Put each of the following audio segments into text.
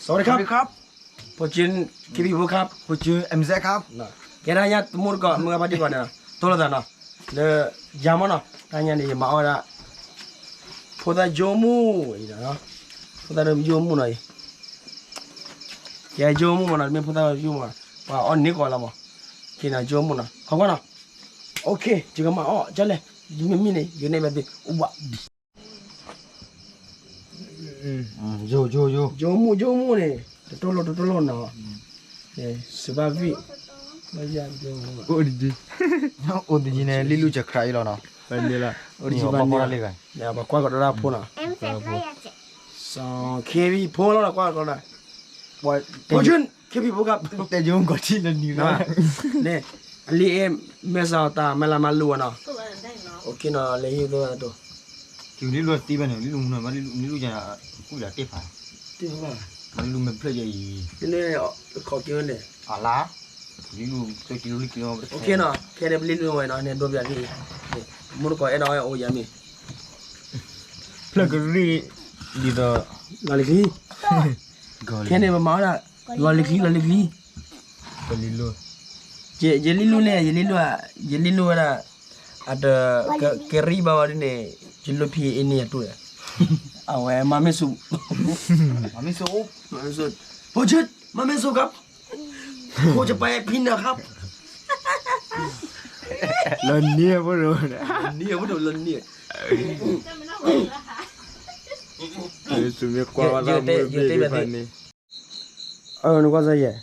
สวัสดีครับ ครับ ผมชื่อ เคพี ครับ ผมชื่อ เอ็มแซด ครับ ကဲဒၣ်ညါတမူတကိး မုၢ်ဂၤဖါတံၢ်ကိးန့ၣ်နီၤ တိၢ်လိာ်သးနီၤ လၢ ယၤမီၢ်နီၤ တၢ်ညါန့ၣ် ယမၤအီၣ်ဝဲဒၣ် ဖိသၣ်ယိမူၢ်အံၤနီၤ ဖိသၣ်ယိမူၢ်နီၤအံၤ ယၤယိမူၢ်မနီၤ တမ့ၢ်ဖိသၣ်ယိမူၢ် ပှၤအီၣ်န့ၢ်ကိးလီၤမး က့ၤနီၤ ယိမူၢ်နီၤ ခီကွၢ်နီၤ OK ယကမၤအီၣ်ကလဲၣ် ယမ့မ့ၢ်န့ၣ် ယကနဲၣ်ဘၣ်သု အိၣ်ဘၣ်ဒံး ယိ ယိ ယိ ယိမူၢ် ယိမူၢ်န့ၣ် တတိၢ်လိာ် တတိၢ်လိာ်နီၤ စူၤဘၣ်ဝံၣ် အိၣ်တယံၤ အိၣ်တယံၤန့ၣ် လံၢ်လူၢ်စှၤခရးအံၤလီၤနီၤ အိၣ်တယံၤဘၣ်န့ၣ် ပှၤကွၢ်ကဒီးတၢ်ဖိနီၤ စီၤ เคพี ဖိလီၤ ကွၢ်ကဒီး ဖိ เคพี ဖိက တဲယိမူၢ်ကီးထံလၢနံၤနီၤ န့ၣ် အလံၤအဲၣ် မဲာ်စၢ်အီၤတၢ် မဲာ်လၤမၤလူၤအီၤနီၤ OK နီၤ လဲၤဟံးသိတၢ်တိၤ ကလံၢ်လူၢ်သံဘၣ်န့ၣ် လံၢ်လူၢ်မူနီၤ လံၢ်လူၢ်ယၤ ကူၣ်ယၤတ့ၢ်ဖး လံၢ်လူၢ်မဲာ်ဖျၢၣ်ယၤအံၤ န့ၣ် ခီက့ၤဝဲန့ၣ် အလါ လံၢ်လူၢ် သၢကံလိလံၢ်ကံ OK နီၤ ခဲန့ၣ်ပလံၢ်လူၢ်ဝဲနီၤ န့ၣ်ဒိပယၤလံ မူတကိးအဲၣ်ဒိးဝဲအိၣ်ယၤမ့ၢ် ဖျၢၣ်ကရံၣ် ဒ်သိး လီၤလံၤချံ ခဲန့ၣ်ပမၤဝဲဒၣ် လီၤလံၤချံ လီၤလံၤချံ ယလံၢ်လူၢ်လဲၣ် ယလံၢ်လူၢ် ယလံၢ်လူၢ်ဝဲဒၣ် အတ ကရံၣ်ဘၣ်ဝဲဒ်န့ၣ် ယလိၣ်ဖံအ့န့ၢ်ယတူၢ် အဝဲမၤမ့ၢ်စူး မၤမ့ၢ်စူး မၤမ့ၢ်စူး ဖိဆ့ မၤမ့ၢ်စူးကပ် ဖိဆ့ပာ်ဖံနၤခပ် လီၤနံၤအဖိဒိၣ် နံၤအဖိဒိၣ်လီၤနံၤ စူမ့ၢ်ကွၢ်ဝဲဒၣ်မုၢ်ဘ့ၣ်ဒံးဖးန့ၣ် အၢ နကွၢ်စၢ်ယဲၢ်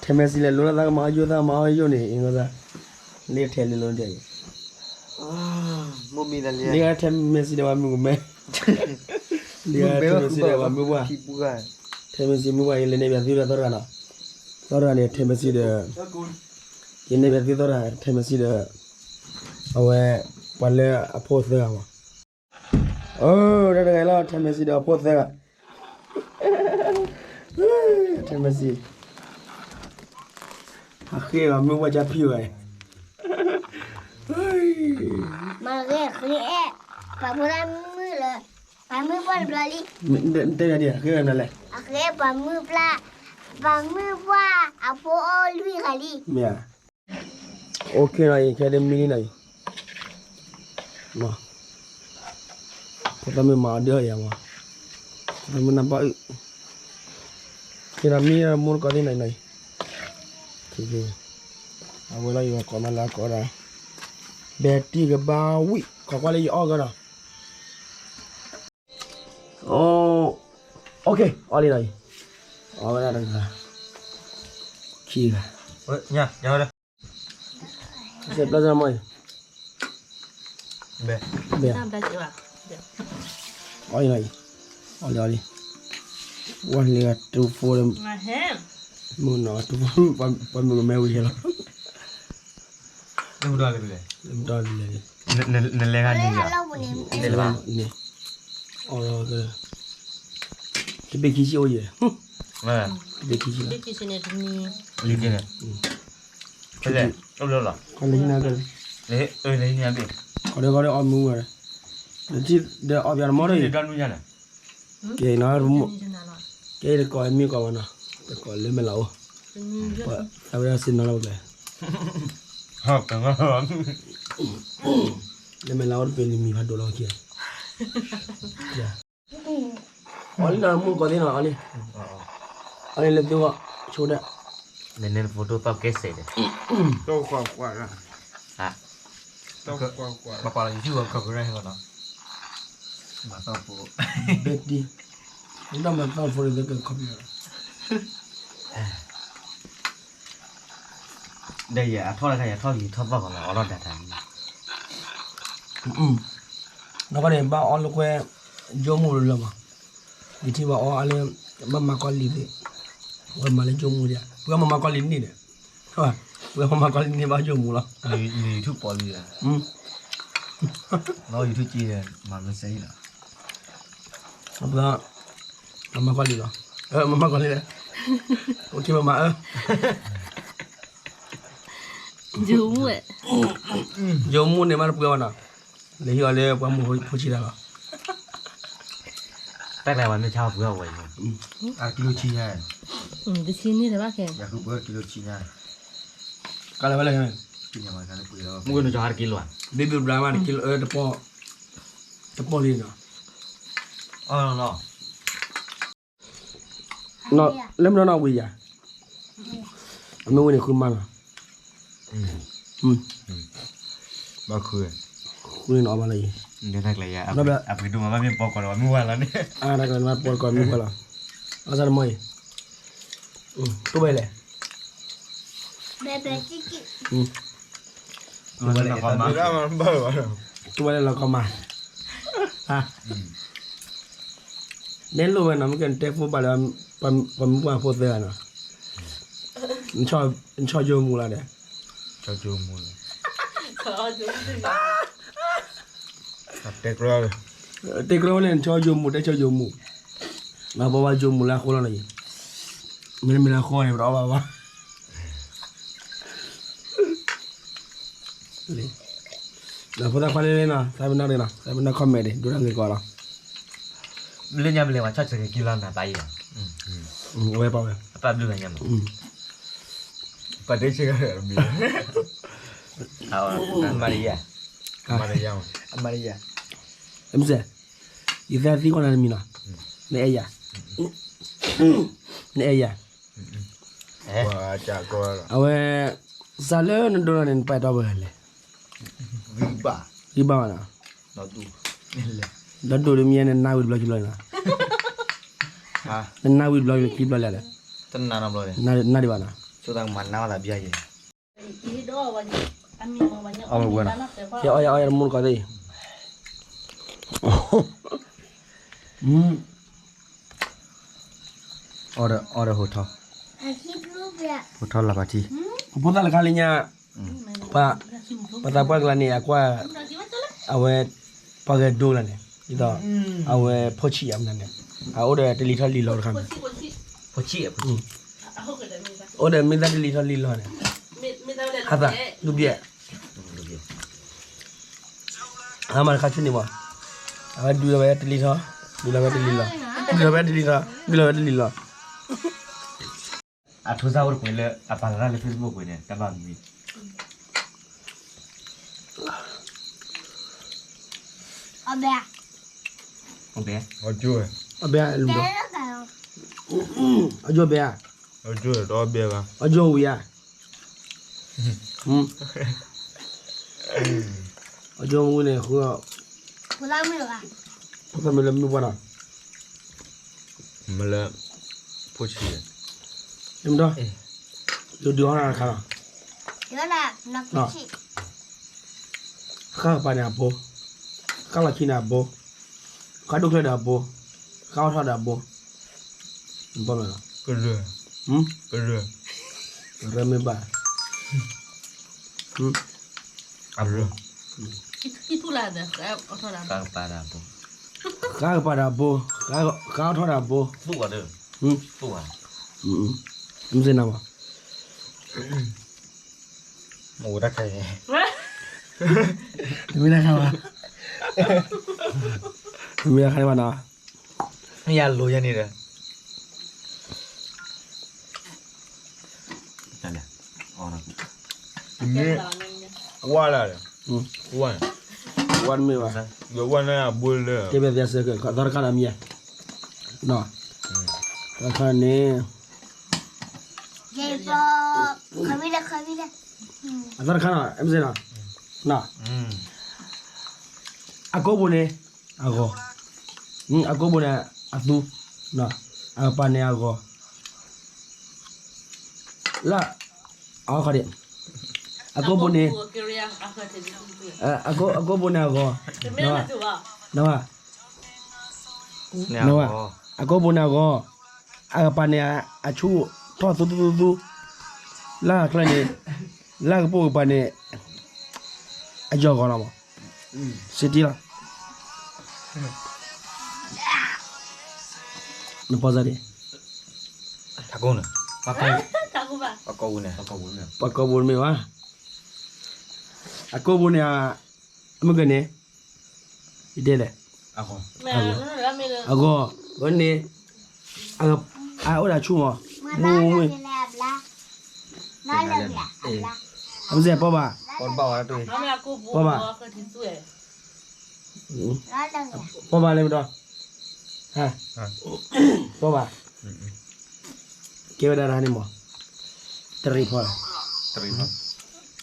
ထဲမဲာ်စံးလဲၣ် လိၣ်လၢသးကမၤအီၣ်ယိၣ်သးမၤအီၣ်ယိၣ်န့ၣ် အ့ၣ် နကွၢ်စၢ် လၢထဲလၢလိၣ်ဒဲး လၢထဲမဲာ်စံးဒီးပှၤမုၢ်ကမဲ လၢထဲမဲာ်စံးဒီးပှၤမုၢ်ပှၢ် ထဲမဲာ်စံးမုၢ်ပှၢ် ယလဲၤနဲၣ်ဘၣ်သုဒီးသီတဂၤနီၤ သီတဂၤန့ၣ် ထဲမဲာ်စံးဒီး ယနဲၣ်ဘၣ်သုသီတဂၤ ထဲမဲာ်စံးဒီး အဝဲ ပှၤလၢအဖိသၢဂၤမး အၢ တၢ်တဂၤလီၤ ထဲမဲာ်စံးဒီးအဖိသၢဂၤ ထဲမဲာ်စံး အဃ့အီၤမုၢ်ပှၢ်ကၢ်ဖံးဝဲ မ့ၢ်ဂ့ၤဃ့အဲၣ် ပှၤဖိလၢမုၢ်လၢ ပှၤမုၢ်ပှၢ်တဘျီလံ တဲဒ် ဃ့ဝဲနၤလဲၣ် အဃ့ပှၤမုၢ်ပှၢ် ပှၤမုၢ်ပှၢ်အဖိအီၣ်လွံၢ်ဂၤလံ မ့ၢ်ဧါ OK နီၤအံၤ ခဲဒ်မံလံနီၤအံၤ ဖိသၣ်မုၣ်မၤအီၤဒုးအီၣ်ယၤမး ဖိသၣ်မုၣ်နၢ်ပၢၢ်အုၣ် ကဲဒီးမံမူတကိးသ့ၣ်နီၤအံၤနီၤအံၤ အဝဲလီၤယကိးမးလၢအကိးဒၣ် ဘဲတံၢ်ကဘါဝံၣ် ခိးကွၢ်လၢယအီၣ်ကဒီး OK အီၣ်လံနီၤအံၤ အီၣ်ဝဲဒၣ်တဂၤ ခံဂၤ စဲးပျီစမီၢ်အံၤ ဘဲ အီၣ်လံနီၤအံၤ အီၣ်လံ အီၣ်လံ ဝဲလၢတူဖိလၢ မုၢ်နီၤ တူဖိ ပှၤမုၢ်ကမဲဝံၤဟဲလီၤ လၢမတၤလဲၣ် လၢမတၤလဲၣ် နလဲၤဂၤန့ၣ် န့ၣ် အီၣ်လီၤ တဘ့ၣ်ခံဆံအိၣ်ယဲၢ် တဘ့ၣ်ခံဆံ လံန့ၣ် ဖဲလဲၣ် အိၣ်လီၤ ခီလၢဟံးနၤကလဲၣ် ခီဒီးခီဒီးအီၣ်မူဝဲ ဒီးအီၣ်ပျီနမီၢ်ဒီး ကဲနီၤ ကဲတကိးမ့ၢ်ကိးဝဲနီၤ တကိးလၢမဲာ်လၤအိၣ် သးဝဲဒၣ်စံးနီၤလီၤဝဲ လၢမဲာ်လၤအိၣ်တပ့ၤန့ၣ်မံၤဖးဒိၣ်လီၤက့ၤ အီၣ်လံနီၤ မူတကိးသ့ၣ်နီၤ အီၣ်လံ အီၣ်လံလၢသုဂီၢ် ဆိဒၣ် နန့ၣ်ဖိဒိၣ်သီၣ်ကဲစဲးဒီး တိၢ်ကွၢ်ကွၢ်လၢ ပကွၢ်လီၤ YouTube ကီၢ်ကရၢဟဲလီၤနီၤ မၤသီၣ်ဖိ ဘဲတံၢ် ဒ်မၤသီၣ်ဖိန့ၣ် သကခီပီ ဒီးယအထီၣ်တခါ ယထီၣ်လံထီၣ်သီၣ်ကီးလီၤ အီၣ်လီၤတၢ်တၢ် နီၢ်ကီၢ်န့ၣ် ဘၣ်အီၣ်လၢကွဲ ယိမူၢ်လၢလၢမး ယထံၣ်ဘၣ်အီၣ်အါလၢ ဘၣ်မၤကီၢ်လံၤသ့ၣ် ဝဲမၤလၢယိမူၢ်ဒၣ် ပှၤမၤမၤကီၢ်လံၤန့ၣ်ဒီး ပှၤမၤမၤကီၢ်လံၤန့ၣ်ဘၣ်ယိမူၢ်လီၤ YouTube ပိာ်လံ လီၤ YouTube က့ မၤမ့ၢ်စဲအံၤလီၤ ပှၤ မၤမၤကီၢ်လံၤလီၤ မၤမၤကီၢ်လံၤလီၤ OK မၤမၤအၢ ယိမူၢ်န့ၣ်မးတပှဲၤဘၣ်နီၤ လဲၤဟံးအီၤလၢပှၤမုၢ်ဖိဆံးတၢ်လီၤ တၢ်ကျဲၤဝဲမ့ၢ်ဆါပှ့ၤအီၣ်ဝဲအံၤ, အကံလိဆံညါ, တဆံန့ၣ်တဘၣ်ခဲ, ယၤဃုပှ့ၤကံလိဆံညါ, ကလၢဝဲလဲၣ်, မုၢ်ကနုာ်ကဟါတကံလိဧါ, ဘ့ဘ့ဘျါမးတကံလိ တပီၢ်, တပီၢ်လံနီၤ, လၢမ့ၢ်နီၢ်ဝံၤယၤ, အမ့ၢ်ဝံၤန့ၣ်ဃုမါလီၤ, ဘၣ်ဃု, ဃုန့ၣ်အီၣ်မးလၢအံၤ, အပှ့ၤဒိၣ်မးဘၣ်မ့ၢ်ပီၢ်ကီးဒီးမ့ၢ်ဝဲလီၤန့ၣ်, အတၢ်ကလၢမ့ၢ်ပီၢ်ကီးမ့ၢ်ဝဲလီၤ, အဆၣ်တမီၢ်အံၤ, တိၢ်ဘၣ်လဲၣ်, တိၢ်ဘၣ်လဲၣ်လီၤကီမး, နဲလိၣ်ဝဲနီၤ မ့ၢ်ကဲနတဲဖိဘၣ်လၢ ပှၤမုၢ်ပှၢ်ဖိသၢဂၤနီၤ, နဆီယိမူလၢ်ဒီး, တဲကျၢၤ, တဲကျၢၤန့ၣ် နဆီယိမူတဲဆီယိမူ, ပှၤဘၣ်ယိမူလၢအဃိလီၤနီၤ, မ့တမ့ၢ်လၢအဃိန့ၣ် ပတအီၣ်ဘၣ်ဘၣ် ဒီးဖိသၣ်ခွါလၢလၢနီၤ သးပ့ၤနီၣ်ရ့နီၤ သးပ့ၤနီၣ် comment ဒ် ဒိၣ်တၢ်ဂ့ၤကီးလီၤ, လၢညါပလဲၤဝဲဆီၣ်ဆၢက့ၤကံလီၤနၤပၢ်အံၤ, အဝဲပာ်ဝဲ, အပၢ်ဘျုးဂၤညါမး, ပှၤတဲဆၢဂၤ, မၤရယၤ, မၤရယၤ, မစဲး, ယသးသံကွၢ်နၤတမံၤနီၤ, နအဲၣ်ယၤ, နအဲၣ်ယၤ အဝဲ, စးလၢနဒိလီၤန့ၣ် နပာ်တီပှဲၤလဲၣ်, ဂံၢ်ဘါနီၤ, ဒီဒိၣ်ဒ်မ့ၢ်နနၢ်ဝံၤတဘျီခံဘျီန့ၣ်, နနၢ်ဝံၤတဘျီခံဘျီလဲၣ်, နၢ်ဒံးဘၣ်နီၤ, ဆိသးကမၤနၢ်ဝဲလၢဘျီယဲ, အီၣ်ယအီၣ်ယတမူတကိးသ့ၣ်အံၤ, အီၣ်ဒီးဟိးထီၣ်, ဟိးထီၣ်လၢပှၤထံ, ဖိသၣ်လၢခါလၢညါ, ပှၤသးပှၢ်ကလါန့ၣ် အကွၢ်, အဝဲ, ပှၤဂဲၤဒိကလါန့ၣ်, ဒ်သိး, အဝဲဖိဆံးအမနုၤန့ၣ်, အအိၣ်ဒီးတလံၤထီၣ်လံၤလီၤတခါန့ၣ်, အိၣ်ဒီးမ့ၢ်သၣ်တလံၤထီၣ်လံၤလီၤန့ၣ်, ဟးသး, ဒူၣ်ဘျဲၣ် အမၤတခါဆူန့ၣ်မး, အဝဲဒုးလီၤဝဲတလံၤထီၣ်, ဒုးလီၤဝဲတလံၤလီၤ, ဒုးလီၤဝဲတလံၤထီၣ်, ဒုးလီၤဝဲတလံၤလီၤ, အထိစၢ်အိၣ်တပှဲၤလၢအပာ်လီၤတၢ်လၢ Facebook ပှဲၤန့ၣ် တၢ်ဘၣ်မံၤ, အဘဲ, အဘဲ, အဘဲ, အဘဲ, အဘဲ, အကၠိဝံၤဧါ, အကၠိဝံၤန့ၣ်ဃု, ဖိသၣ်မ့ၢ်လၢမုၢ်ပှၢ်နီၤ, မ့ၢ်လၢ, ဖိဆံး, ဒုးဒုးအီၣ်နၤတခါလီၤ, ဃၣ်ကပၤန့ၣ်အဘိ, ဃၣ်လီၤခံန့ၣ်အဘိ, ဃၣ်ဒိၣ်ချၢဒီးအဘိ, ဃၣ်အီၣ်ထီၣ်ဒီးအဘိ, ဘၣ်မနုၤလီၤ, ကရၢ, ကရၢမ့ၢ်ဘၣ်, အရၢ, ဃၣ်ကပၤဒီးအဘိ, ဃၣ်အီၣ်ထီၣ်ဒီးအဘိ, မ့ၢ်စ့ၢ်နၤဘၣ်, မ့ၢ်ဝဲတၢ်ခဲအံၤ, တမ့ၢ်တၢ်ခဲဘၣ်, တမ့ၢ်တၢ်ခဲဘၣ်နီၤ, မ့ၢ်ယလိၤယဲန့ၣ်ဒီး, မ့ၢ်, ဝါလၢ်ဒီး, ဝါန့ၣ်, ဝါတမ့ၢ်ဘၣ်, ယဝါန့ၣ်အဘိလၢ, ကဲဘဲသယါစဲကဲ သီတခါဒီးမံၤ, သီတခါန့ၣ် အသီတခါနီၤ မ့ၢ်စ့ၢ်နီၤ, အကိာ်ဘိန့ၣ်, အဂီၤ, အကိာ်ဘိန့ၣ်, အသူ, အကပၤန့ၣ်အဂီၤ, လၢ, အခီဒံး, အကိာ်ဘိန့ၣ်, အကိာ်ဘိန့ၣ်အဂီၤ, နဝဲ, နဝဲ, အကိာ်ဘိန့ၣ်အဂီၤ, အကပၤန့ၣ်အဆူၣ်ထီၣ်သူသူသူသူ, လၢအချၢန့ၣ်, လၢကပိာ်ကပၤန့ၣ်, အယီၤဂီၤလီၤမး, စ့တံၢ်လီၤ, နပီစၢ်ဒံး, ပှၤကိးဘိန့ၣ်ဘၣ်, အကိာ်ဘိန့ၣ်, မ့ၢ်ကဲန့ၣ်, ယတဲလဲၣ်, အဂီၤ, ဝဲန့ၣ် အအိၣ်ဒၣ်ဆူမး, မုၢ်မုၢ်, အမ့ၢ်စဲးပီၢ်ဘၣ်, ပီၢ်ဘၣ်, ပီၢ်ဘၣ်လၢမ့ၢ်ဒီး, ပီၢ်ဘၣ်, ကဲဝဲဒၣ်တၢ်န့ၣ်မး, တရံးဖီ, တရံးဖီန့ၣ်,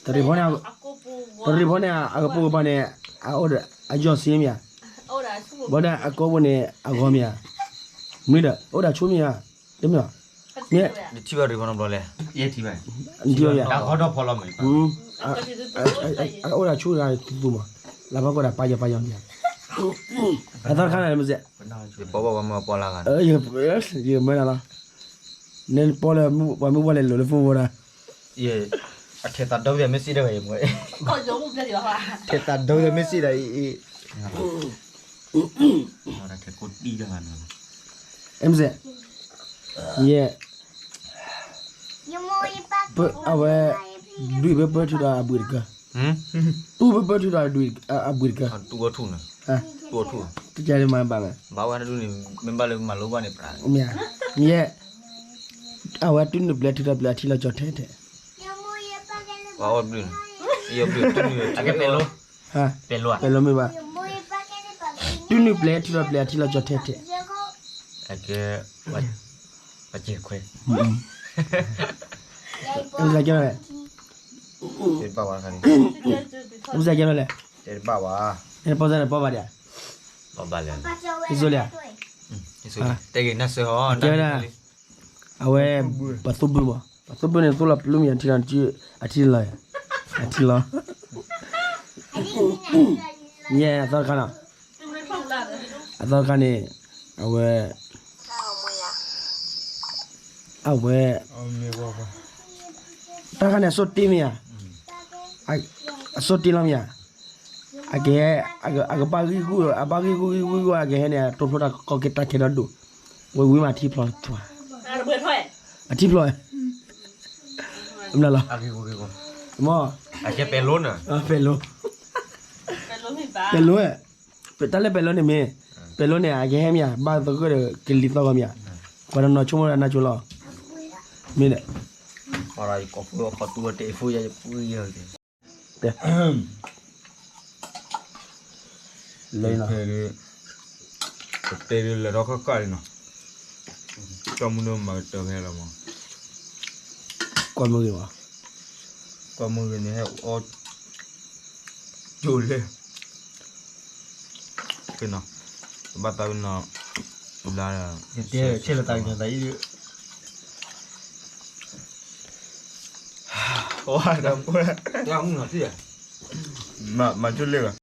တရံးဖီန့ၣ် အကပိာ်ကပၤန့ၣ်, အအိၣ်ဒီး အယီၢ်စ့မ့ၢ်ဧါ, ဘၣ်ဒီးအကိးပူၤန့ၣ် အဂီၤမ့ၢ်ဧါ, မ့ၢ်ဒီး အိၣ်ဒၣ်ဆူမ့ၢ်ဧါ, တမ့ၢ်, နထံၣ်ဘၣ်ရံၣ်ဖီနီတဘျီလဲၣ်, နထံၣ်ဘၣ်, အိၣ်ဒၣ်ဆူဂၤသူသူမး, လၢဘၣ်ကီးဒၣ်ပာ်ယီၤပာ်ယီၤမ့ၢ်ဧါ, အသီတခါန့ၣ်မ့ၢ်စဲး, ပီၢ်ဘၣ်ပှၤမၢပီၢ်လၢဂၤ, ယမၢနၤလီၤ, နပီၢ်လၢ ပှၤမုၢ်ပှၢ်လဲၤလိာ်လၢဖိဝဲဒၣ် အထဲသးဒီဖျၢၣ်မ့ၢ်စံးဒီး, ထဲသးဒီဖျၢၣ်မ့ၢ်စံးဒီးအံၤ, မ့ၢ်စဲး, ယဲ, အဝဲ, ဒွံၣ်ဖဲပၢထုဒီးအဘှံးတကၢၢ်, တူၢ်ဖဲပၢထုဒီးအဘှံးတကၢၢ်, တကဲမးဘၣ်, မ့ၢ်, ယဲ, အဝဲတူၢ်နုာ်ပျဲၤထုဒီးပျဲၤအထံလီၤကၠီၤထဲထဲ, ပျဲၤလိမ့ၢ်ဘၣ်, တူၢ်နုာ်ပျဲၤထုဒီးပျဲၤအထံလီၤကၠီၤထဲထဲ, ပကဲခွဲ, လဲၣ်, လဲၣ်, ပီၢ်စဲးန့ၣ်ပီၢ်ဘၣ်ဒံးဧါ, ပီၢ်ဘၣ်လဲၣ်, တဲဂ့ၤနၢ်စၢၤဟီ, ကဲဝဲဒၣ်, အဝဲ, ပှၤသူဘုမး, ပှၤသူဘုန့ၣ် သူလီၤပျူမ့ၢ်အထံလီၤ, အထံလီၤ, အထံလီၤ, ယဲအသီတခါနီၤ, အသီတခါန့ၣ်, အဝဲ, အဝဲ, တၢ်ခါန့ၣ် အစိၣ်တ့မ့ၢ်ဧါ, အစိၣ်တ့လီၤမ့ၢ်ဧါ, အကဟဲ, အကဘၣ်ဂံၢ်ဂူၢ်, အဘၣ်ဂံၢ်ဂူၢ်ဂံၢ်ဂူၢ်ဂံၢ်ဂူၢ် အကဟဲန့ၣ် တိဖျိတၢ်ကီကဲတၢ်ခဲဒီဒိၣ်, ဝဲဝံၤမးထံဖျိး, အထံဖျိး, မ့ၢ်လီၤ, မ့ၢ်, ပဲၤလိ, ပဲၤလိ, ပဲၤလိ, တၢ်လၢပဲၤလိန့ၣ်မ့ၢ်, ပဲၤလိန့ၣ် အကဟဲမ့ၢ်ဧါ, ဘၣ်သဂၢၢ်ဒီးကလံၤသီၣ်ဂီၤမ့ၢ်ဧါ, ပှၤတနီၤဆိကမိၣ်ဒၣ်နၢ်ကၠိလီၤ, မ့ၢ်ဒီး, လၢ, တဲဒ်လဲၤထီၣ်ဃၣ်ဃၣ်လံနီၤ, ကၠီမုၢ်ဒိၣ်မၤကတၢၢ်ဖဲလီၤမး, ကွၢ်မုၢ်ဂ့ၤမး, ကွၢ်မုၢ်ဂ့ၤန့ၣ်ဟဲအီၣ်, ကၠိလဲၣ်, ဖဲနီၤ, ဘၣ်သးဝဲနီၤ, လၢ, ယတဲဆဲးလီၤသးကညီၤသးအံၤ, မၤကၠိလဲၣ်ဘၣ်